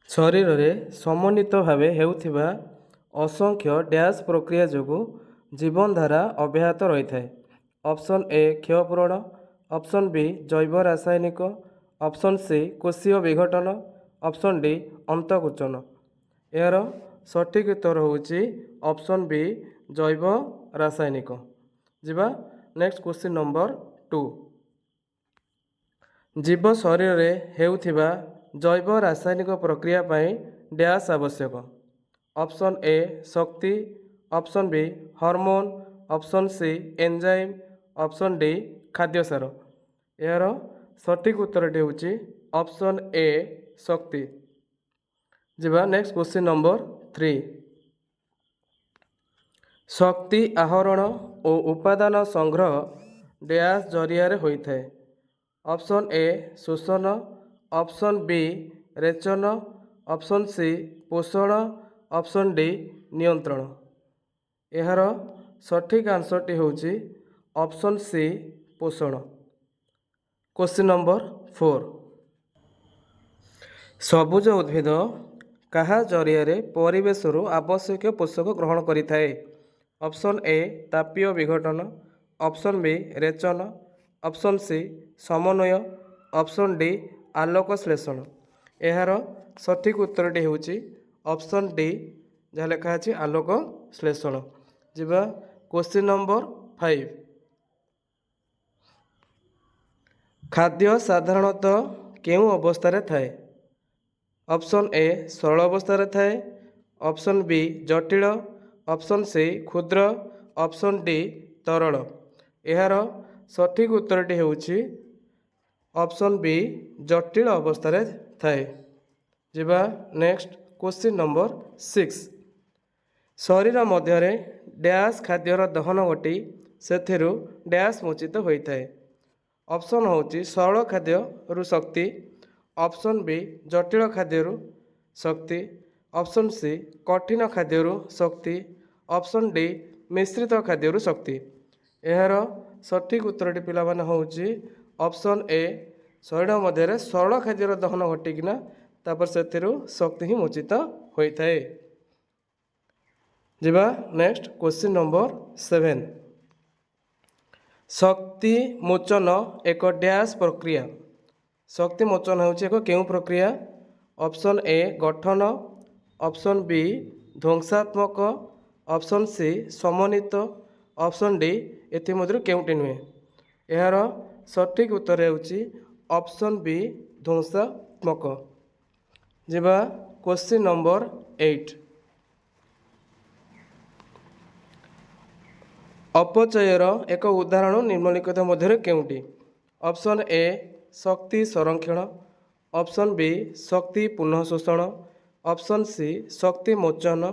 ଶରୀରରେ ସମନ୍ୱିତ ଭାବେ ହେଉଥିବା ଅସଂଖ୍ୟ ଡ୍ୟାସ୍ ପ୍ରକ୍ରିୟା ଯୋଗୁଁ ଜୀବନଧାରା ଅବ୍ୟାହତ ରହିଥାଏ। ଅପସନ୍ ଏ କ୍ଷୟପୂରଣ, ଅପସନ୍ ବି ଜୈବ ରାସାୟନିକ, ଅପସନ୍ ସି କୋଷୀୟ ବିଘଟନ, ଅପସନ୍ ଡି ଅନ୍ତଃକୋଚନ। ଏହାର ସଠିକ୍ ଉତ୍ତର ହେଉଛି ଅପସନ୍ ବି ଜୈବ ରାସାୟନିକ। ଯିବା ନେକ୍ସଟ କ୍ୱେଶ୍ଚିନ୍ ନମ୍ବର 2। ଜୀବ ଶରୀରରେ ହେଉଥିବା ଜୈବ ରାସାୟନିକ ପ୍ରକ୍ରିୟା ପାଇଁ ଡ୍ୟାସ୍ ଆବଶ୍ୟକ। Option A Shakti, option B hormone, option C enzyme, option D ଖାଦ୍ୟସାର। ଏହାର ସଠିକ୍ ଉତ୍ତରଟି ହେଉଛି ଅପସନ୍ ଏ ଶକ୍ତି। ଯିବା ନେକ୍ସଟ କ୍ୱେଶ୍ଚିନ୍ ନମ୍ବର 3। ଶକ୍ତି ଆହରଣ ଓ ଉପାଦାନ ସଂଗ୍ରହ ଡ୍ୟାସ୍ ଜରିଆରେ ହୋଇଥାଏ। ଅପସନ୍ ଏ ଶୋଷଣ, ଅପସନ୍ ବି ରେଚନ, ଅପସନ୍ ସି ପୋଷଣ, ଅପସନ୍ ଡି ନିୟନ୍ତ୍ରଣ। ଏହାର ସଠିକ୍ ଆନ୍ସରଟି ହେଉଛି ଅପସନ୍ ସି ପୋଷଣ। Question number 4। ସବୁଜ ଉଦ୍ଭିଦ କାହା ଜରିଆରେ ପରିବେଶରୁ ଆବଶ୍ୟକୀୟ ପୋଷକ ଗ୍ରହଣ କରିଥାଏ? ଅପସନ୍ ଏ ତାପୀୟ ବିଘଟନ, ଅପସନ୍ ବି ରେଚନ, ଅପସନ୍ ସି ସମନ୍ୱୟ, ଅପସନ୍ ଡି ଆଲୋକ ଶ୍ଳେଷଣ। ଏହାର ସଠିକ୍ ଉତ୍ତରଟି ହେଉଛି ଅପସନ୍ ଡି ଯାହା ଲେଖା ଅଛି ଆଲୋକ ଶ୍ଳେଷଣ। ଯିବା କ୍ୱେଶ୍ଚିନ୍ ନମ୍ବର 5। ଖାଦ୍ୟ ସାଧାରଣତଃ କେଉଁ ଅବସ୍ଥାରେ ଥାଏ? ଅପସନ୍ ଏ ସରଳ ଅବସ୍ଥାରେ ଥାଏ, ଅପସନ୍ ବି ଜଟିଳ, ଅପସନ୍ ସି କ୍ଷୁଦ୍ର, ଅପସନ୍ ଡି ତରଳ। ଏହାର ସଠିକ୍ ଉତ୍ତରଟି ହେଉଛି ଅପସନ୍ ବି ଜଟିଳ ଅବସ୍ଥାରେ ଥାଏ। ଯିବା ନେକ୍ସଟ କ୍ୱେଶ୍ଚିନ୍ ନମ୍ବର 6। ଶରୀର ମଧ୍ୟରେ ଡ୍ୟାସ୍ ଖାଦ୍ୟର ଦହନ ଘଟି ସେଥିରୁ ଡ୍ୟାସ୍ ମୋଚିତ ହୋଇଥାଏ। ଅପସନ୍ ହେଉଛି ସରଳ ଖାଦ୍ୟରୁ ଶକ୍ତି, ଅପସନ୍ ବି ଜଟିଳ ଖାଦ୍ୟରୁ ଶକ୍ତି, ଅପସନ୍ ସି କଠିନ ଖାଦ୍ୟରୁ ଶକ୍ତି, ଅପସନ୍ ଡି ମିଶ୍ରିତ ଖାଦ୍ୟରୁ ଶକ୍ତି। ଏହାର ସଠିକ୍ ଉତ୍ତରଟି ପିଲାମାନେ ହେଉଛି ଅପସନ୍ ଏ ଶରୀର ମଧ୍ୟରେ ସରଳ ଖାଦ୍ୟର ଦହନ ଘଟିକିନା ତାପରେ ସେଥିରୁ ଶକ୍ତି ହିଁ ମୋଚିତ ହୋଇଥାଏ। ଯିବା ନେକ୍ସଟ କ୍ୱେଶ୍ଚିନ୍ ନମ୍ବର 7। ଶକ୍ତି ମୋଚନ ଏକ ଡ୍ୟାସ୍ ପ୍ରକ୍ରିୟା। ଶକ୍ତି ମୋଚନ ହେଉଛି ଏକ କେଉଁ ପ୍ରକ୍ରିୟା? ଅପସନ୍ ଏ ଗଠନ, ଅପସନ୍ ବି ଧ୍ୱଂସାତ୍ମକ, ଅପସନ୍ ସି ସମନ୍ୱିତ, ଅପସନ୍ ଡି ଏଥିମଧ୍ୟରୁ କେଉଁଟି ନୁହେଁ। ଏହାର ସଠିକ୍ ଉତ୍ତର ହେଉଛି ଅପସନ୍ ବି ଧ୍ୱଂସାତ୍ମକ। ଯିବା କ୍ୱେଶ୍ଚିନ୍ ନମ୍ବର 8। ଅପଚୟର ଏକ ଉଦାହରଣ ନିମ୍ନଲିଖିତ ମଧ୍ୟରେ କେଉଁଟି? ଅପସନ୍ ଏ ଶକ୍ତି ସଂରକ୍ଷଣ, ଅପସନ୍ ବି ଶକ୍ତି ପୁନଃଶୋଷଣ, ଅପସନ୍ ସି ଶକ୍ତି ମୋଚନ,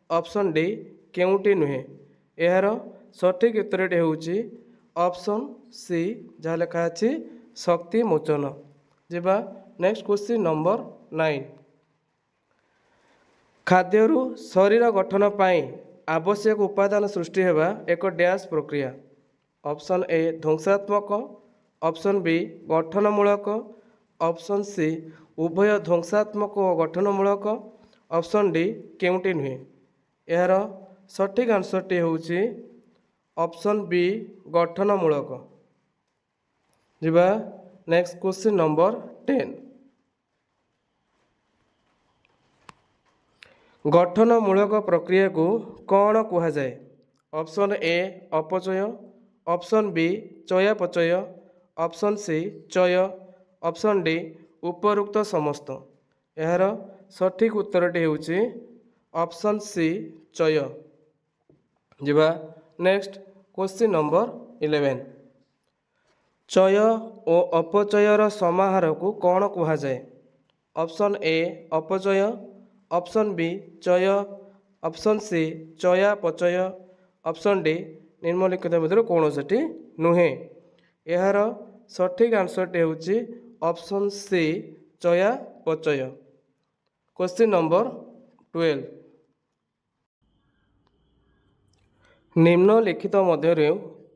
ଅପସନ୍ ଡି କେଉଁଟି ନୁହେଁ। ଏହାର ସଠିକ୍ ଉତ୍ତରଟି ହେଉଛି ଅପସନ୍ ସି ଯାହା ଲେଖା ଅଛି ଶକ୍ତି ମୋଚନ। ଯିବା ନେକ୍ସଟ କ୍ୱେଶ୍ଚିନ୍ ନମ୍ବର 9। ଖାଦ୍ୟରୁ ଶରୀର ଗଠନ ପାଇଁ ଆବଶ୍ୟକ ଉପାଦାନ ସୃଷ୍ଟି ହେବା ଏକ ଡ୍ୟାସ୍ ପ୍ରକ୍ରିୟା। ଅପସନ୍ ଏ ଧ୍ୱଂସାତ୍ମକ, ଅପସନ୍ ବି ଗଠନମୂଳକ, ଅପସନ୍ ସି ଉଭୟ ଧ୍ୱଂସାତ୍ମକ ଓ ଗଠନମୂଳକ, ଅପସନ୍ ଡି କେଉଁଟି ନୁହେଁ। ଏହାର ସଠିକ୍ ଆନ୍ସରଟି ହେଉଛି ଅପସନ୍ ବି ଗଠନମୂଳକ। ଯିବା ନେକ୍ସଟ କ୍ୱେଶ୍ଚିନ୍ ନମ୍ବର 10। ଗଠନମୂଳକ ପ୍ରକ୍ରିୟାକୁ କ'ଣ କୁହାଯାଏ? ଅପସନ୍ ଏ ଅପଚୟ, ଅପସନ୍ ବି ଚୟାପଚୟ, ଅପସନ୍ ସି ଚୟ, ଅପସନ୍ ଡି ଉପରୋକ୍ତ ସମସ୍ତ। ଏହାର ସଠିକ୍ ଉତ୍ତରଟି ହେଉଛି ଅପସନ୍ ସି ଚୟ। ଯିବା ନେକ୍ସଟ କ୍ୱେଶ୍ଚିନ୍ ନମ୍ବର 11। ଚୟ ଓ ଅପଚୟର ସମାହାରକୁ କ'ଣ କୁହାଯାଏ? ଅପସନ୍ ଏ ଅପଚୟ, ଅପସନ୍ ବି ଚୟ, ଅପସନ୍ ସି ଚୟାପଚୟ, ଅପସନ୍ ଡି ନିମ୍ନଲିଖିତ ମଧ୍ୟରୁ କୌଣସିଟି ନୁହେଁ। ଏହାର ସଠିକ୍ ଆନ୍ସରଟି ହେଉଛି ଅପସନ୍ ସି ଚୟାପଚୟ। Question number 12। ନିମ୍ନଲିଖିତ ମଧ୍ୟରୁ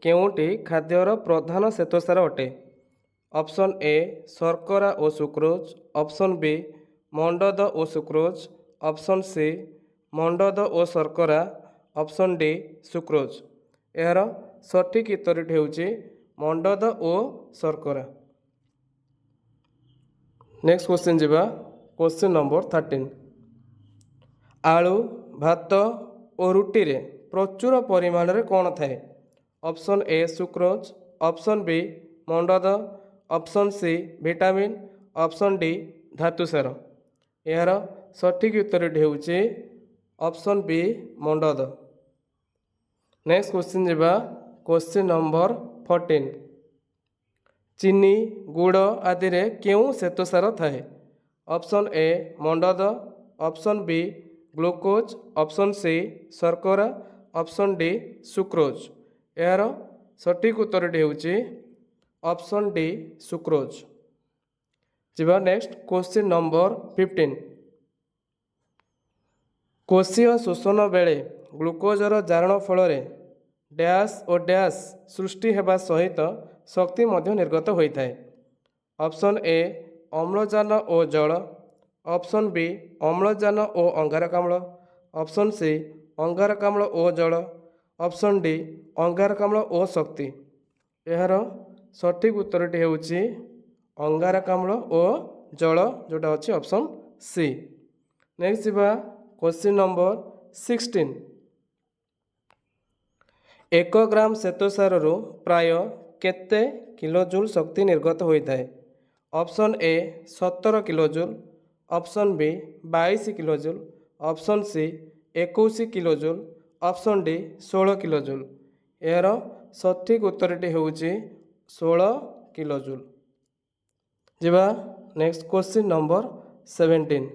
କେଉଁଟି ଖାଦ୍ୟର ପ୍ରଧାନ ଶ୍ଵେତସାର ଅଟେ? ଅପସନ୍ ଏ ଶର୍କରା ଓ ସୁକ୍ରୋଜ୍, ଅପସନ୍ ବି ମଣ୍ଡଦ ଓ ସୁକ୍ରୋଜ୍, ଅପସନ୍ ସି ମଣ୍ଡଦ ଓ ଶର୍କରା, ଅପସନ୍ ଡି ସୁକ୍ରୋଜ୍। ଏହାର ସଠିକ୍ ଉତ୍ତରଟି ହେଉଛି ମଣ୍ଡଦ ଓ ଶର୍କରା। ନେକ୍ସଟ କ୍ୱେଶ୍ଚିନ୍ ଯିବା, କ୍ୱେଶ୍ଚିନ୍ ନମ୍ବର 13। ଆଳୁ, ଭାତ ଓ ରୁଟିରେ ପ୍ରଚୁର ପରିମାଣରେ କ'ଣ ଥାଏ? Option A sucrose, option B ମଣ୍ଡଦ, option C vitamin, option D ଧାତୁସାର। ଏହାର ସଠିକ୍ ଉତ୍ତରଟି ହେଉଛି ଅପସନ୍ ବି ମଣ୍ଡଦ। ନେକ୍ସଟ କ୍ୱେଶ୍ଚିନ୍ ଯିବା, କ୍ୱେଶ୍ଚିନ୍ ନମ୍ବର 14। ଚିନି, ଗୁଡ଼ ଆଦିରେ କେଉଁ ଶ୍ଵେତସାର ଥାଏ? ଅପସନ୍ ଏ ମଣ୍ଡଦ, option B glucose, option C ଶର୍କରା, ଅପସନ୍ ଡି ସୁକ୍ରୋଜ୍। ଏହାର ସଠିକ୍ ଉତ୍ତରଟି ହେଉଛି ଅପସନ୍ ଡି ସୁକ୍ରୋଜ୍। ଯିବା ନେକ୍ସଟ, କ୍ୱେଶ୍ଚିନ୍ ନମ୍ବର 15। କୋଷୀୟ ଶୋଷଣ ବେଳେ ଗ୍ଲୁକୋଜର ଜାରଣ ଫଳରେ ଡ୍ୟାସ୍ ଓ ଡ୍ୟାସ୍ ସୃଷ୍ଟି ହେବା ସହିତ ଶକ୍ତି ମଧ୍ୟ ନିର୍ଗତ ହୋଇଥାଏ। ଅପସନ୍ ଏ ଅମ୍ଳଜାନ ଓ ଜଳ, ଅପସନ୍ ବି ଅମ୍ଳଜାନ ଓ ଅଙ୍ଗାରକାମ୍ଳ, ଅପସନ୍ ସି ଅଙ୍ଗାରକାମ୍ଳ ଓ ଜଳ, ଅପସନ୍ ଡି ଅଙ୍ଗାରକାମ୍ଳ ଓ ଶକ୍ତି। ଏହାର ସଠିକ୍ ଉତ୍ତରଟି ହେଉଛି ଅଙ୍ଗାରକାମ୍ଳ ଓ ଜଳ, ଯେଉଁଟା ଅଛି ଅପସନ୍ ସି। ନେକ୍ସଟ ଯିବା, କ୍ୱେଶ୍ଚିନ୍ ନମ୍ବର 16। 1 ଗ୍ରାମ ଶ୍ଵେତସାରରୁ ପ୍ରାୟ କେତେ କିଲୋଜୁଲ୍ ଶକ୍ତି ନିର୍ଗତ ହୋଇଥାଏ? Option A 17 kilojoule, option B 22 kilojoule, option C 21 kilojoule, option D 16 kilojoule. ଏହାର ସଠିକ୍ ଉତ୍ତରଟି ହେଉଛି 16 କିଲୋଜୁଲ୍। ଯିବା ନେକ୍ସଟ, କ୍ୱେଶ୍ଚିନ୍ ନମ୍ବର 17।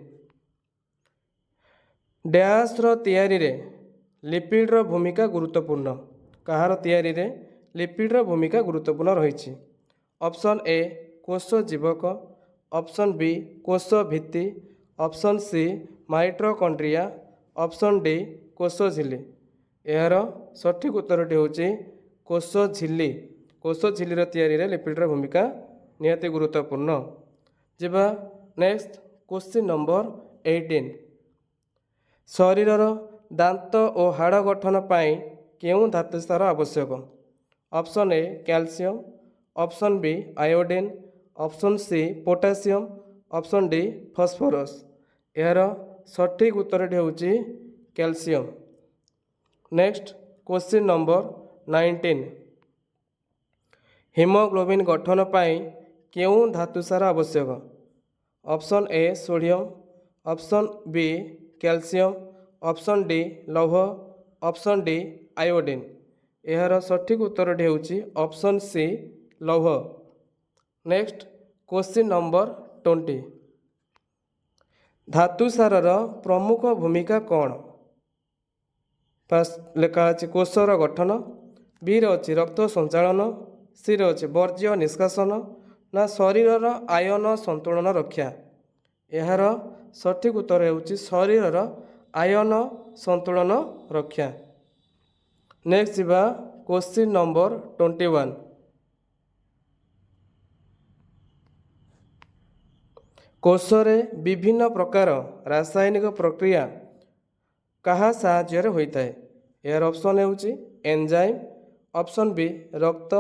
ଡ୍ୟାସ୍ର ତିଆରିରେ ଲିପିଡ଼ର ଭୂମିକା ଗୁରୁତ୍ୱପୂର୍ଣ୍ଣ। କାହାର ତିଆରିରେ ଲିପିଡ଼ର ଭୂମିକା ଗୁରୁତ୍ୱପୂର୍ଣ୍ଣ ରହିଛି? ଅପସନ୍ ଏ କୋଷ ଜୀବକ, ଅପସନ୍ ବି କୋଷ ଭିତ୍ତି, option C mitochondria, option D କୋଷ ଝିଲ୍ଲି। ଏହାର ସଠିକ୍ ଉତ୍ତରଟି ହେଉଛି କୋଷ ଝିଲ୍ଲି। କୋଷ ଝିଲ୍ଲିର ତିଆରିରେ ଲିପିଡ଼ର ଭୂମିକା ନିହାତି ଗୁରୁତ୍ୱପୂର୍ଣ୍ଣ। ଯିବା ନେକ୍ସଟ, କ୍ୱେଶ୍ଚିନ୍ ନମ୍ବର 18। ଶରୀରର ଦାନ୍ତ ଓ ହାଡ଼ ଗଠନ ପାଇଁ କେଉଁ ଧାତୁସାର ଆବଶ୍ୟକ? Option A calcium, option B iodine, option C potassium, option D phosphorus. ଏହାର ସଠିକ୍ ଉତ୍ତରଟି ହେଉଛି calcium. Next question number 19। Haemoglobin ଗଠନ ପାଇଁ କେଉଁ ଧାତୁସାର ଆବଶ୍ୟକ? Option A sodium, option B calcium, option D ଲୌହ, ଅପସନ୍ ଡି ଆୟୋଡିନ୍। ଏହାର ସଠିକ୍ ଉତ୍ତରଟି ହେଉଛି ଅପସନ୍ ସି ଲୌହ। Next question number 20। ଧାତୁସାରର ପ୍ରମୁଖ ଭୂମିକା କ'ଣ? ଫାର୍ଷ୍ଟ ଲେଖା ଅଛି କୋଷର ଗଠନ, ବିରେ ଅଛି ରକ୍ତ ସଞ୍ଚାଳନ, ସିରେ ଅଛି ବର୍ଜ୍ୟ ନିଷ୍କାସନ, ନା ଶରୀରର ଆୟନ ସନ୍ତୁଳନ ରକ୍ଷା। ଏହାର ସଠିକ୍ ଉତ୍ତର ହେଉଛି ଶରୀରର ଆୟନ ସନ୍ତୁଳନ ରକ୍ଷା। ନେକ୍ସଟ ଯିବା, କ୍ୱେଶ୍ଚିନ୍ ନମ୍ବର 21। କୋଷରେ ବିଭିନ୍ନ ପ୍ରକାର ରାସାୟନିକ ପ୍ରକ୍ରିୟା କାହା ସାହାଯ୍ୟରେ ହୋଇଥାଏ? ଏହାର ଅପସନ୍ ହେଉଛି ଏନଜାଇମ୍, ଅପସନ୍ ବି ରକ୍ତ,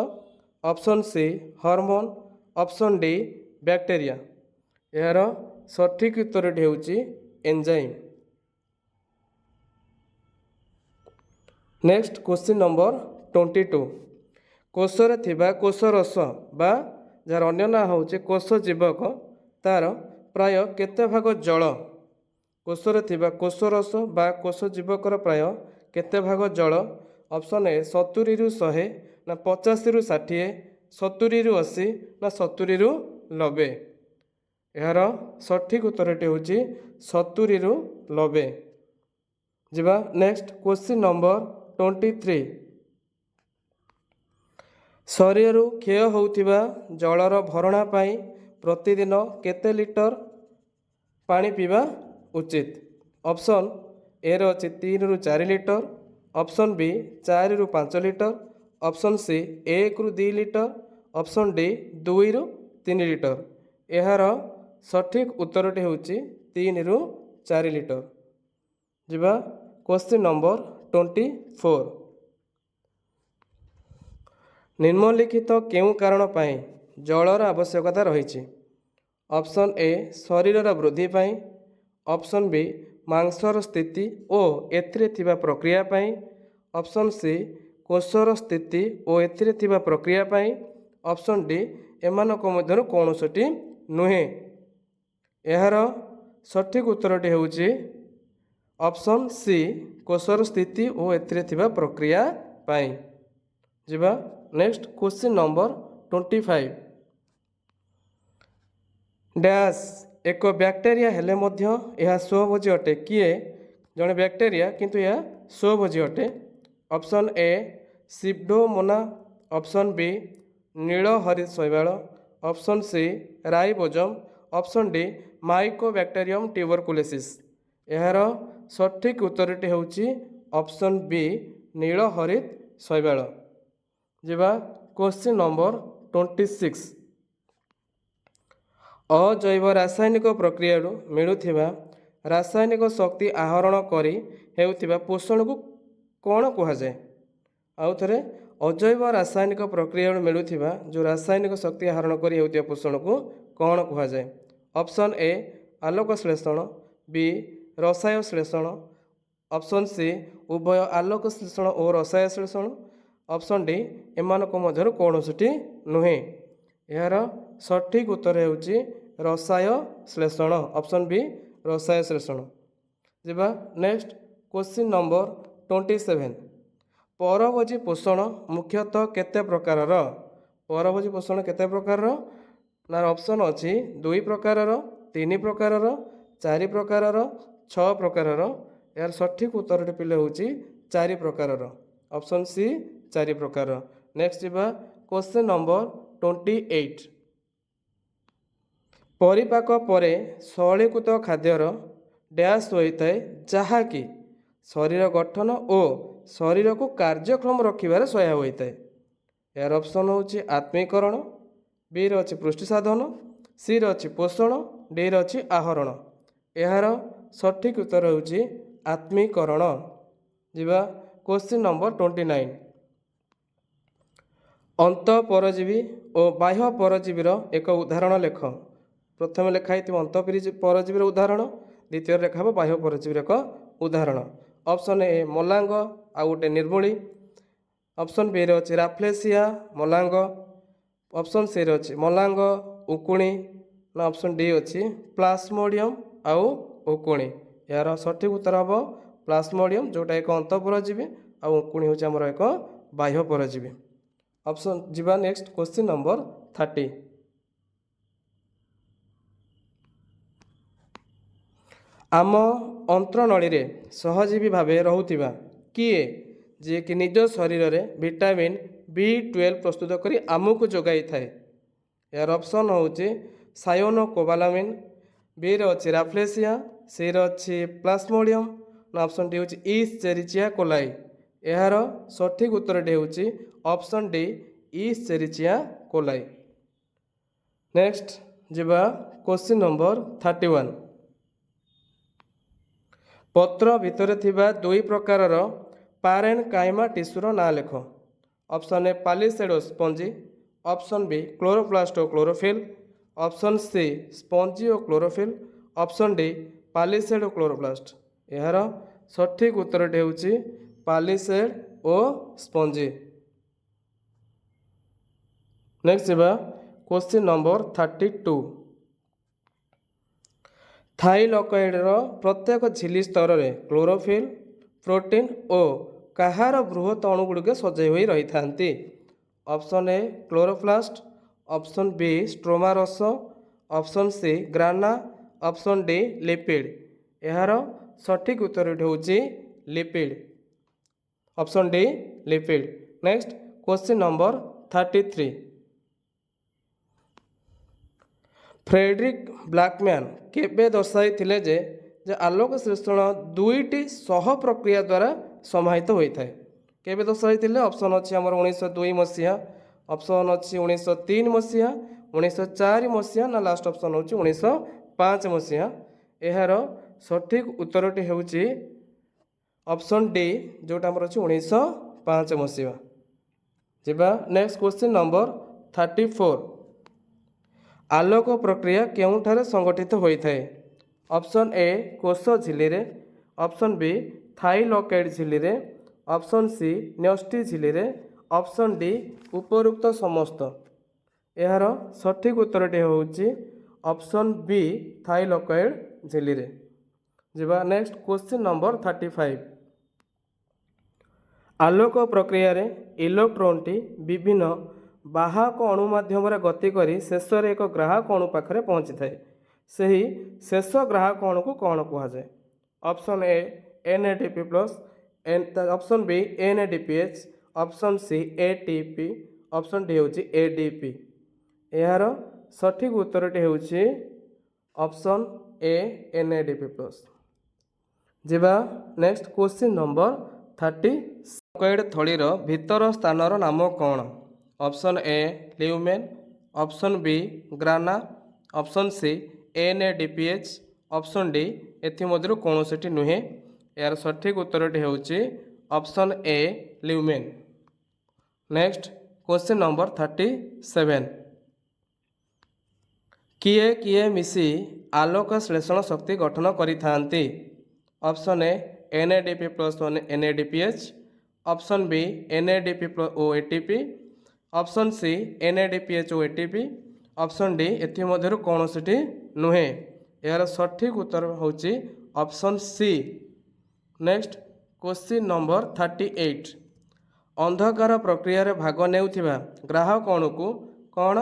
option C hormone, option D bacteria. ଏହାର ସଠିକ୍ ଉତ୍ତରଟି ହେଉଛି enzyme. Next question number 22। କୋଷରେ ଥିବା କୋଷରସ ବା ଯାହାର ଅନ୍ୟ ନାଁ ହେଉଛି କୋଷ ଜୀବକ, ତାର ପ୍ରାୟ କେତେ ଭାଗ ଜଳ? କୋଷରେ ଥିବା କୋଷରସ ବା କୋଷ ଜୀବକର ପ୍ରାୟ କେତେ ଭାଗ ଜଳ? ଅପସନ୍ ଏ 70ରୁ 100, ନା 50ରୁ 60, 70ରୁ 80, ନା 70ରୁ 90। ଏହାର ସଠିକ୍ ଉତ୍ତରଟି ହେଉଛି 70ରୁ 90। ଯିବା ନେକ୍ସଟ, କ୍ୱେଶ୍ଚିନ୍ ନମ୍ବର 23। ଶରୀରରୁ କ୍ଷୟ ହେଉଥିବା ଜଳର ଭରଣା ପାଇଁ ପ୍ରତିଦିନ କେତେ ଲିଟର ପାଣି ପିଇବା ଉଚିତ? ଅପସନ୍ ଏରେ ଅଛି 3ରୁ 4 ଲିଟର, ଅପସନ୍ ବି 4ରୁ 5 ଲିଟର, ଅପସନ୍ ସି 1ରୁ 2 ଲିଟର, ଅପସନ୍ ଡି 2ରୁ 3 ଲିଟର। ଏହାର ସଠିକ୍ ଉତ୍ତରଟି ହେଉଛି 3ରୁ 4 ଲିଟର। ଯିବା କ୍ୱେଶ୍ଚିନ୍ ନମ୍ବର 24। ନିମ୍ନଲିଖିତ କେଉଁ କାରଣ ପାଇଁ ଜଳର ଆବଶ୍ୟକତା ରହିଛି? ଅପସନ୍ ଏ, ଶରୀରର ବୃଦ୍ଧି ପାଇଁ। ଅପସନ୍ ବି, ମାଂସର ସ୍ଥିତି ଓ ଏଥିରେ ଥିବା ପ୍ରକ୍ରିୟା ପାଇଁ। ଅପସନ୍ ସି, କୋଷର ସ୍ଥିତି ଓ ଏଥିରେ ଥିବା ପ୍ରକ୍ରିୟା ପାଇଁ। ଅପସନ୍ ଡି, ଏମାନଙ୍କ ମଧ୍ୟରୁ କୌଣସିଟି ନୁହେଁ। ଏହାର ସଠିକ୍ ଉତ୍ତରଟି ହେଉଛି ଅପସନ୍ ସି, କୋଷର ସ୍ଥିତି ଓ ଏଥିରେ ଥିବା ପ୍ରକ୍ରିୟା ପାଇଁ। ଯିବା ନେକ୍ସଟ କ୍ୱେଶ୍ଚିନ୍ ନମ୍ବର 25। ଡ୍ୟାସ୍ ଏକ ବ୍ୟାକ୍ଟେରିଆ ହେଲେ ମଧ୍ୟ ଏହା ସ୍ୱଭୋଜୀ ଅଟେ। କିଏ ଜଣେ ବ୍ୟାକ୍ଟେରିଆ କିନ୍ତୁ ଏହା ସ୍ୱଭୋଜୀ ଅଟେ? Option A, pseudomonas. Option B, ନୀଳ ହରିତ ଶୈବାଳ। Option C, ribosome. Option D, Mycobacterium tuberculosis. ଏହାର ସଠିକ୍ ଉତ୍ତରଟି ହେଉଛି ଅପସନ୍ ବି, ନୀଳ ହରିତ ଶୈବାଳ। ଯିବା କ୍ୱେଶ୍ଚିନ୍ ନମ୍ବର 26। ଅଜୈବ ରାସାୟନିକ ପ୍ରକ୍ରିୟାରୁ ମିଳୁଥିବା ରାସାୟନିକ ଶକ୍ତି ଆହରଣ କରି ହେଉଥିବା ପୋଷଣକୁ କ'ଣ କୁହାଯାଏ? ଆଉ ଥରେ, ଅଜୈବ ରାସାୟନିକ ପ୍ରକ୍ରିୟାରୁ ମିଳୁଥିବା ଯେଉଁ ରାସାୟନିକ ଶକ୍ତି ଆହରଣ କରି ହେଉଥିବା ପୋଷଣକୁ କ'ଣ କୁହାଯାଏ? ଅପସନ୍ ଏ, ଆଲୋକ ଶ୍ଳେଷଣ। ବି, ରସାୟନ ଶ୍ଳେଷଣ। ଅପସନ୍ ସି, ଉଭୟ ଆଲୋକ ଶ୍ଳେଷଣ ଓ ରସାୟନ ଶ୍ଳେଷଣ। ଅପସନ୍ ଡି, ଏମାନଙ୍କ ମଧ୍ୟରୁ କୌଣସିଟି ନୁହେଁ। ଏହାର ସଠିକ୍ ଉତ୍ତର ହେଉଛି ରସାୟନ ଶ୍ଳେଷଣ। ଅପସନ୍ ବି, ରସାୟନ ଶ୍ଳେଷଣ। ଯିବା ନେକ୍ସଟ କ୍ୱେଶ୍ଚିନ୍ ନମ୍ବର 27। ପରଭୋଜୀ ପୋଷଣ ମୁଖ୍ୟତଃ କେତେ ପ୍ରକାରର? ପରଭୋଜୀ ପୋଷଣ କେତେ ପ୍ରକାରର ନା ଅପସନ୍ ଅଛି ଦୁଇ ପ୍ରକାରର, ତିନି ପ୍ରକାରର, ଚାରି ପ୍ରକାରର, ଛଅ ପ୍ରକାରର। ଏହାର ସଠିକ୍ ଉତ୍ତରଟି ପିଲେ ହେଉଛି ଚାରି ପ୍ରକାରର। ଅପସନ୍ ସି, ଚାରି ପ୍ରକାରର। ନେକ୍ସଟ ଯିବା କ୍ୱେଶ୍ଚିନ୍ ନମ୍ବର 28। ପରିପାକ ପରେ ସରଳୀକୃତ ଖାଦ୍ୟର ଡ୍ୟାସ୍ ହୋଇଥାଏ, ଯାହାକି ଶରୀର ଗଠନ ଓ ଶରୀରକୁ କାର୍ଯ୍ୟକ୍ଷମ ରଖିବାରେ ସହାୟ ହୋଇଥାଏ। ଏହାର ଅପସନ୍ ହେଉଛି ଆତ୍ମୀକରଣ, ବିରେ ଅଛି ପୁଷ୍ଟି ସାଧନ, ସିରେ ଅଛି ପୋଷଣ, ଡିରେ ଅଛି ଆହରଣ। ଏହାର ସଠିକ୍ ଉତ୍ତର ହେଉଛି ଆତ୍ମୀକରଣ। ଯିବା କ୍ୱେଶ୍ଚିନ୍ ନମ୍ବର 29। ଅନ୍ତଃ ପରଜୀବୀ ଓ ବାହ୍ୟ ପରଜୀବୀର ଏକ ଉଦାହରଣ ଲେଖ। ପ୍ରଥମେ ଲେଖା ହେଇଥିବ ଅନ୍ତଃ ପରଜୀବୀର ଉଦାହରଣ, ଦ୍ୱିତୀୟରେ ଲେଖା ହେବ ବାହ୍ୟ ପରଜୀବୀର ଏକ ଉଦାହରଣ। ଅପସନ୍ ଏ, ମଲାଙ୍ଗ ଆଉ ଗୋଟେ ନିର୍ମୂଳି। ଅପସନ୍ ବିରେ ଅଛି ରାଫ୍ଲେସିଆ, ମଲାଙ୍ଗ। ଅପସନ୍ ସିରେ ଅଛି ମଲାଙ୍ଗ, ଉକୁଣି। ନା ଅପସନ୍ ଡି ଅଛି ପ୍ଲାସ୍ମୋଡ଼ିୟମ୍ ଆଉ ଉକୁଣି। ଏହାର ସଠିକ୍ ଉତ୍ତର ହେବ ପ୍ଲାସ୍ମୋଡ଼ିୟମ୍, ଯେଉଁଟା ଏକ ଅନ୍ତଃପରଜୀବୀ, ଆଉ ଉକୁଣି ହେଉଛି ଆମର ଏକ ବାହ୍ୟ ପରଜୀବୀ। ଅପସନ୍ ଯିବା ନେକ୍ସଟ କ୍ୱେଶ୍ଚିନ୍ ନମ୍ବର 30। ଆମ ଅନ୍ତ୍ରନଳୀରେ ସହଜୀବୀ ଭାବେ ରହୁଥିବା କିଏ, ଯିଏକି ନିଜ ଶରୀରରେ ଭିଟାମିନ୍ ବି 12 ପ୍ରସ୍ତୁତ କରି ଆମକୁ ଯୋଗାଇଥାଏ? ଏହାର ଅପସନ୍ ହେଉଛି ସାୟନୋକୋବାଲାମିନ୍, ବିରେ ଅଛି ରାଫ୍ଲେସିଆ, ସିରେ ଅଛି ପ୍ଲାସ୍ମୋଡ଼ିୟମ୍, ନା ଅପସନ୍ ଡି ହେଉଛି ଇସଚେରିଚିଆ କୋଲାଇ। ଏହାର ସଠିକ୍ ଉତ୍ତରଟି ହେଉଛି ଅପସନ୍ ଡି, ଇସଚେରିଚିଆ କୋଲାଇ। ନେକ୍ସଟ ଯିବା କ୍ୱେଶ୍ଚିନ୍ ନମ୍ବର 31। ପତ୍ର ଭିତରେ ଥିବା ଦୁଇ ପ୍ରକାରର ପାରେନକାଇମା ଟିସ୍ୟୁର ନାଁ ଲେଖ। ଅପସନ୍ ଏ, ପାଲିସେଡ଼ ଓ ସ୍ପଞ୍ଜି। ଅପସନ୍ ବି, କ୍ଲୋରୋପ୍ଲାଷ୍ଟ ଓ କ୍ଲୋରୋଫିଲ୍। ଅପସନ୍ ସି, ସ୍ପଞ୍ଜି ଓ କ୍ଲୋରୋଫିଲ୍। ଅପସନ୍ ଡି, ପାଲିସେଡ଼ ଓ କ୍ଲୋରୋପ୍ଲାଷ୍ଟ। ଏହାର ସଠିକ୍ ଉତ୍ତରଟି ହେଉଛି ପାଲିସେଡ଼ ଓ ସ୍ପଞ୍ଜି। ନେକ୍ସଟ ଯିବା କ୍ୱେଶ୍ଚିନ୍ ନମ୍ବର 32। ଥାଇଲକଏଡ଼ର ପ୍ରତ୍ୟେକ ଝିଲ୍ଲୀ ସ୍ତରରେ କ୍ଲୋରୋଫିଲ୍, ପ୍ରୋଟିନ୍ ଓ କାହାର ବୃହତ ଅଣୁଗୁଡ଼ିକ ସଜେଇ ହୋଇ ରହିଥାନ୍ତି? Option A, chloroplast. Option B, stroma ରସ। Option C, grana. Option D, lipid. ଏହାର ସଠିକ୍ ଉତ୍ତରଟି ହେଉଛି lipid. Option D, lipid. Next question number 33। Frederick Blackman କେବେ ଦର୍ଶାଇଥିଲେ ଯେ ଆଲୋକ ଶ୍ଳେଷଣ ଦୁଇଟି ସହ ପ୍ରକ୍ରିୟା ଦ୍ୱାରା ସମାହିତ ହୋଇଥାଏ? କେବେ ଦର୍ଶାଇଥିଲେ? ଅପସନ୍ ଅଛି ଆମର 1902 ମସିହା, ଅପସନ୍ ଅଛି 1903 ମସିହା, 1904 ମସିହା, ନା ଲାଷ୍ଟ ଅପସନ୍ ହେଉଛି 1905 ମସିହା। ଏହାର ସଠିକ୍ ଉତ୍ତରଟି ହେଉଛି ଅପସନ୍ ଡି, ଯେଉଁଟା ଆମର ଅଛି 1905 ମସିହା। ଯିବା ନେକ୍ସଟ କ୍ୱେଶ୍ଚିନ୍ ନମ୍ବର 34। ଆଲୋକ ପ୍ରକ୍ରିୟା କେଉଁଠାରେ ସଂଗଠିତ ହୋଇଥାଏ? ଅପସନ୍ ଏ, କୋଷ ଝିଲ୍ଲିରେ। ଅପସନ୍ ବି, ଥାଇଲକଏଡ୍ ଝିଲ୍ଲିରେ। ଅପସନ୍ ସି, ନ୍ୟଷ୍ଟି ଝିଲ୍ଲିରେ। ଅପସନ୍ ଡି, ଉପରୋକ୍ତ ସମସ୍ତ। ଏହାର ସଠିକ୍ ଉତ୍ତରଟି ହେଉଛି ଅପସନ୍ ବି, ଥାଇଲକଏଡ୍ ଝିଲ୍ଲିରେ। ଯିବା ନେକ୍ସଟ କ୍ୱେଶ୍ଚିନ୍ ନମ୍ବର 35। ଆଲୋକ ପ୍ରକ୍ରିୟାରେ ଇଲେକ୍ଟ୍ରୋନଟି ବିଭିନ୍ନ ବାହକ ଅଣୁ ମାଧ୍ୟମରେ ଗତି କରି ଶେଷରେ ଏକ ଗ୍ରାହକ ଅଣୁ ପାଖରେ ପହଞ୍ଚିଥାଏ। ସେହି ଶେଷ ଗ୍ରାହକ ଅଣୁକୁ କ'ଣ କୁହାଯାଏ? Option A, NADP plus N, option B, NADPH, option C, ATP, option D ହେଉଛି ADP। ଏହାର ସଠିକ୍ ଉତ୍ତରଟି ହେଉଛି ଅପସନ୍ ଏ, NADP plus. ଯିବା ନେକ୍ସଟ କ୍ୱେଶ୍ଚିନ୍ ନମ୍ବର 30। ଥଳିର ଭିତର ସ୍ଥାନର ନାମ କ'ଣ? Option A, lumen, option B, grana, option C, NADPH, option D, ଏଥିମଧ୍ୟରୁ କୌଣସିଟି ନୁହେଁ। ଏହାର ସଠିକ୍ ଉତ୍ତରଟି ହେଉଛି option A, lumen. Next question number 37। କିଏ କିଏ ମିଶି ଆଲୋକ ଶ୍ଳେଷଣ ଶକ୍ତି ଗଠନ କରିଥାନ୍ତି? Option A, NADP plus NADPH, option B, NADP O ATP, option C, NADPH O ATP, option D, ଏଥିମଧ୍ୟରୁ କୌଣସିଟି ନୁହେଁ। ଏହାର ସଠିକ୍ ଉତ୍ତର ହେଉଛି option C. Next question number 38। ଅନ୍ଧକାର ପ୍ରକ୍ରିୟାରେ ଭାଗ ନେଉଥିବା ଗ୍ରାହକ ଅଣୁକୁ କ'ଣ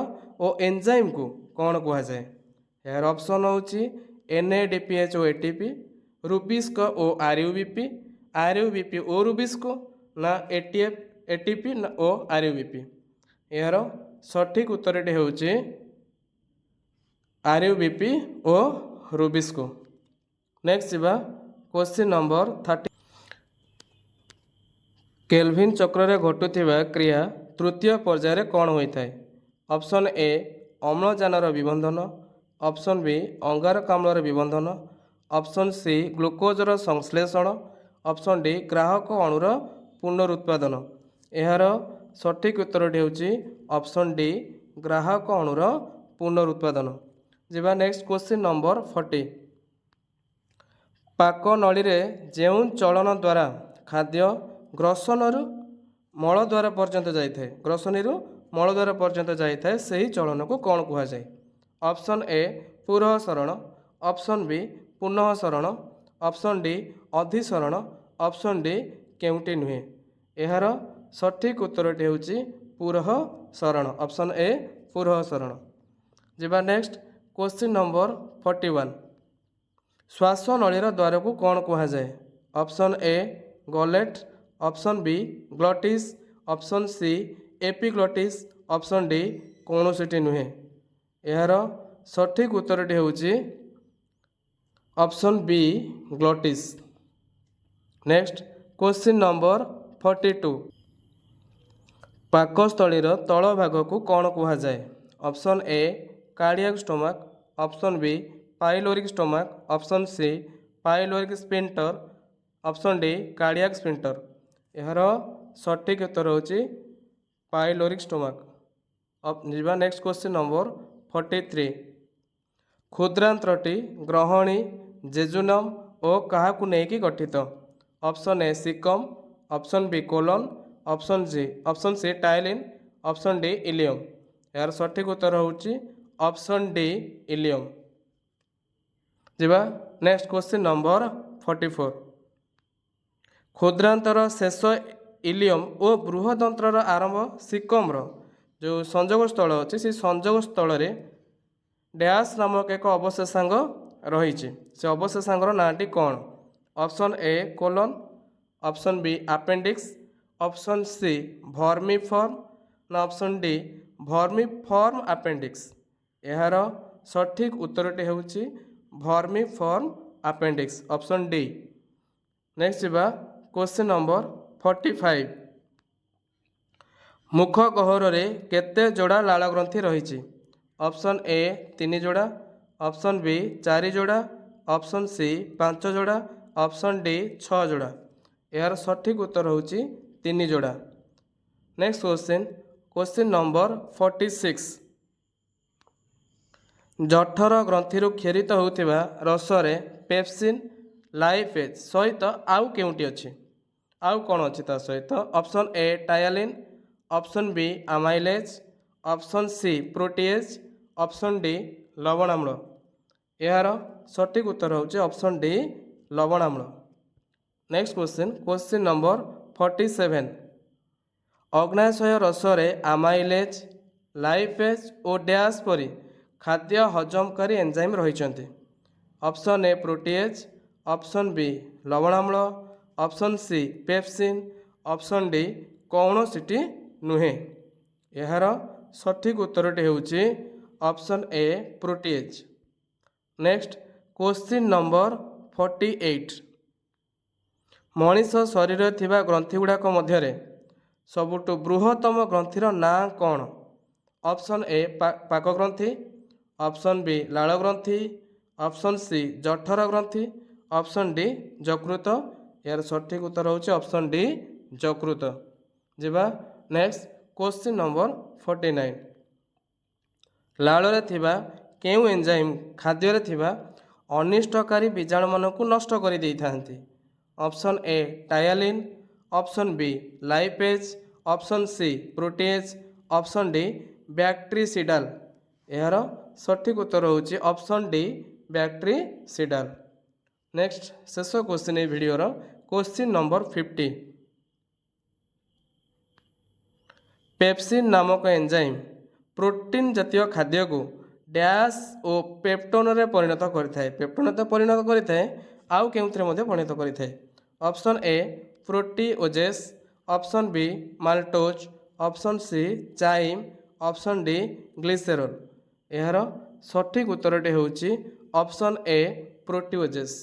ଓ ଏନ୍ଜାଇମ୍କୁ କ'ଣ କୁହାଯାଏ? ଏହାର ଅପସନ୍ ହେଉଛି NADPH O ATP, rubisco O RuBP, RuBP ଓ ରୁବିସ୍କୋ, ନା ATP ଓ RuBP। ଏହାର ସଠିକ୍ ଉତ୍ତରଟି ହେଉଛି RuBP ଓ ରୁବିସ୍କୋ। ନେକ୍ସଟ ଯିବା କ୍ୱେଶ୍ଚିନ୍ ନମ୍ବର 30। କେଲଭିନ୍ ଚକ୍ରରେ ଘଟୁଥିବା କ୍ରିୟା ତୃତୀୟ ପର୍ଯ୍ୟାୟରେ କ'ଣ ହୋଇଥାଏ? ଅପସନ୍ ଏ, ଅମ୍ଳଜାନର ବିବନ୍ଧନ, ଅପସନ୍ ବି, ଅଙ୍ଗାରକାମ୍ଳର ବିବନ୍ଧନ, ଅପସନ୍ ସି, ଗ୍ଲୁକୋଜର ସଂଶ୍ଳେଷଣ, ଅପସନ୍ ଡି, ଗ୍ରାହକ ଅଣୁର ପୁନରୁତ୍ପାଦନ। ଏହାର ସଠିକ୍ ଉତ୍ତରଟି ହେଉଛି ଅପସନ୍ ଡି, ଗ୍ରାହକ ଅଣୁର ପୁନରୁତ୍ପାଦନ। ଯିବା ନେକ୍ସଟ କ୍ୱେଶ୍ଚିନ୍ ନମ୍ବର 40। ପାକନଳୀରେ ଯେଉଁ ଚଳନ ଦ୍ୱାରା ଖାଦ୍ୟ ଗ୍ରସନରୁ ମଳଦ୍ୱାର ପର୍ଯ୍ୟନ୍ତ ଯାଇଥାଏ, ଗ୍ରସନୀରୁ ମଳଦ୍ୱାର ପର୍ଯ୍ୟନ୍ତ ଯାଇଥାଏ, ସେହି ଚଳନକୁ କ'ଣ କୁହାଯାଏ? ଅପସନ୍ ଏ, ପୁରଃସରଣ, ଅପସନ୍ ବି, ପୁନଃସରଣ, ଅପସନ୍ ଡି, ଅଧିସରଣ, ଅପସନ୍ ଡି, କେଉଁଟି ନୁହେଁ। ଏହାର ସଠିକ୍ ଉତ୍ତରଟି ହେଉଛି ପୁରଃସରଣ, ଅପସନ୍ ଏ, ପୁରଃସରଣ। ଯିବା ନେକ୍ସଟ କ୍ୱେଶ୍ଚିନ୍ ନମ୍ବର 41। ଶ୍ୱାସନଳୀର ଦ୍ୱାରକୁ କ'ଣ କୁହାଯାଏ? Option A, gullet, option B, glottis, option C, epiglottis, option D, କୌଣସିଟି ନୁହେଁ। ଏହାର ସଠିକ୍ ଉତ୍ତରଟି ହେଉଛି option B, glottis. Next question number 42। ପାକସ୍ଥଳୀର ତଳ ଭାଗକୁ କ'ଣ କୁହାଯାଏ? Option A, cardiac stomach, option B, pyloric stomach, option C, pyloric sphincter, option D, cardiac sphincter. ଏହାର ସଠିକ୍ ଉତ୍ତର ହେଉଛି ପାଇଲୋରିକ୍ ଷ୍ଟୋମାକ୍। ଯିବା ନେକ୍ସଟ କ୍ୱେଶ୍ଚିନ୍ ନମ୍ବର 43। କ୍ଷୁଦ୍ରାନ୍ତ୍ରଟି ଗ୍ରହଣୀ, ଜେଜୁନମ୍ ଓ କାହାକୁ ନେଇକି ଗଠିତ? Option A, caecum, option B, colon, option C, ptyalin, option D, ileum. ଏହାର ସଠିକ୍ ଉତ୍ତର ହେଉଛି ଅପସନ୍ ଡି, ଇଲିୟମ୍। ଯିବା ନେକ୍ସଟ କ୍ୱେଶ୍ଚିନ୍ ନମ୍ବର 44। କ୍ଷୁଦ୍ରାନ୍ତର ଶେଷ ଇଲିୟମ୍ ଓ ବୃହଦନ୍ତ୍ରର ଆରମ୍ଭ ସିକମ୍ର ଯେଉଁ ସଂଯୋଗ ସ୍ଥଳ ଅଛି, ସେ ସଂଯୋଗ ସ୍ଥଳରେ ଡ୍ୟାସ୍ ନାମକ ଏକ ଅବଶେଷାଙ୍ଗ ରହିଛି। ସେ ଅବଶେଷାଙ୍ଗର ନାଁଟି କ'ଣ? Option A, colon, option B, appendix, option C, vermiform, ନା ଅପସନ୍ ଡି, ଭର୍ମିଫର୍ମ ଆପେଣ୍ଡିକ୍ସ। ଏହାର ସଠିକ୍ ଉତ୍ତରଟି ହେଉଛି ଭର୍ମିଫର୍ମ ଆପେଣ୍ଡିକ୍ସ, ଅପସନ୍ ଡି। ନେକ୍ସଟ ଯିବା କ୍ୱେଶ୍ଚିନ୍ ନମ୍ବର 45। ମୁଖ ଗହ୍ୱରରେ କେତେ ଯୋଡ଼ା ଲାଳ ଗ୍ରନ୍ଥି ରହିଛି? ଅପସନ୍ ଏ, ତିନି ଯୋଡ଼ା, ଅପସନ୍ ବି, ଚାରି ଯୋଡ଼ା, ଅପସନ୍ ସି 5 ଯୋଡ଼ା, ଅପସନ୍ ଡି 6 ଯୋଡ଼ା। ଏହାର ସଠିକ୍ ଉତ୍ତର ହେଉଛି 3 ଯୋଡ଼ା। Next question, question number 46। ଜଠର ଗ୍ରନ୍ଥିରୁ କ୍ଷରିତ ହେଉଥିବା ରସରେ ପେପସିନ୍, ଲାଇପେଜ୍ ସହିତ ଆଉ କେଉଁଟି ଅଛି? ଆଉ କ'ଣ ଅଛି ତା ସହିତ? Option A ptyalin, option B amylase, option C protease, option D ଲବଣାମ୍ଳ। ଏହାର ସଠିକ୍ ଉତ୍ତର ହେଉଛି ଅପସନ୍ ଡି ଲବଣାମ୍ଳ। Next question, question number 47। ଅଗ୍ନାଶୟ ରସରେ ଆମାଇଲେଜ୍, ଲାଇପେଜ୍ ଓ ଡ୍ୟାସ୍ ପରି ଖାଦ୍ୟ ହଜମକାରୀ ଏନ୍ଜାଇମ୍ ରହିଛନ୍ତି। Option A protease, option B ଲବଣାମ୍ଳ, option C pepsin, option D କୌଣସିଟି ନୁହେଁ। ଏହାର ସଠିକ୍ ଉତ୍ତରଟି ହେଉଛି option A protease. Next question number 48। ମଣିଷ ଶରୀରରେ ଥିବା ଗ୍ରନ୍ଥିଗୁଡ଼ାକ ମଧ୍ୟରେ ସବୁଠୁ ବୃହତ୍ତମ ଗ୍ରନ୍ଥିର ନାଁ କ'ଣ? ଅପସନ୍ ଏ ପାକଗ୍ରନ୍ଥି, ଅପସନ୍ ବି ଲାଳ ଗ୍ରନ୍ଥି, ଅପସନ୍ ସି ଜଠର ଗ୍ରନ୍ଥି, ଅପସନ୍ ଡି ଯକୃତ। ଏହାର ସଠିକ୍ ଉତ୍ତର ହେଉଛି ଅପସନ୍ ଡି ଯକୃତ। ଯିବା ନେକ୍ସଟ କ୍ୱେଶ୍ଚିନ୍ ନମ୍ବର 49। ଲାଳରେ ଥିବା କେଉଁ ଏନ୍ଜାଇମ୍ ଖାଦ୍ୟରେ ଥିବା ଅନିଷ୍ଟକାରୀ ବୀଜାଣୁମାନଙ୍କୁ ନଷ୍ଟ କରିଦେଇଥାନ୍ତି? Option A ptyalin, option B lipase, option C protease, option D bactericidal. ଏହାର ସଠିକ୍ ଉତ୍ତର ହେଉଛି ଅପସନ୍ ଡି ବ୍ୟାକ୍ଟ୍ରିସିଡାଲ। ନେକ୍ସଟ, ଶେଷ କ୍ୱେଶ୍ଚିନ୍ ଏଇ ଭିଡ଼ିଓର, କ୍ୱେଶ୍ଚିନ୍ ନମ୍ବର 50। ପେପସିନ୍ ନାମକ ଏନ୍ଜାଇମ୍ ପ୍ରୋଟିନ୍ ଜାତୀୟ ଖାଦ୍ୟକୁ ଡ୍ୟାସ୍ ଓ ପେପ୍ଟୋନରେ ପରିଣତ କରିଥାଏ। ପେପ୍ଟୋନରେ ତ ପରିଣତ କରିଥାଏ, ଆଉ କେଉଁଥିରେ ମଧ୍ୟ ପରିଣତ କରିଥାଏ? Option A proteases, option B maltose, option C chyme, option D glycerol. ଏହାର ସଠିକ୍ ଉତ୍ତରଟି ହେଉଛି ଅପସନ୍ ଏ ପ୍ରୋଟିଓଜେସ୍।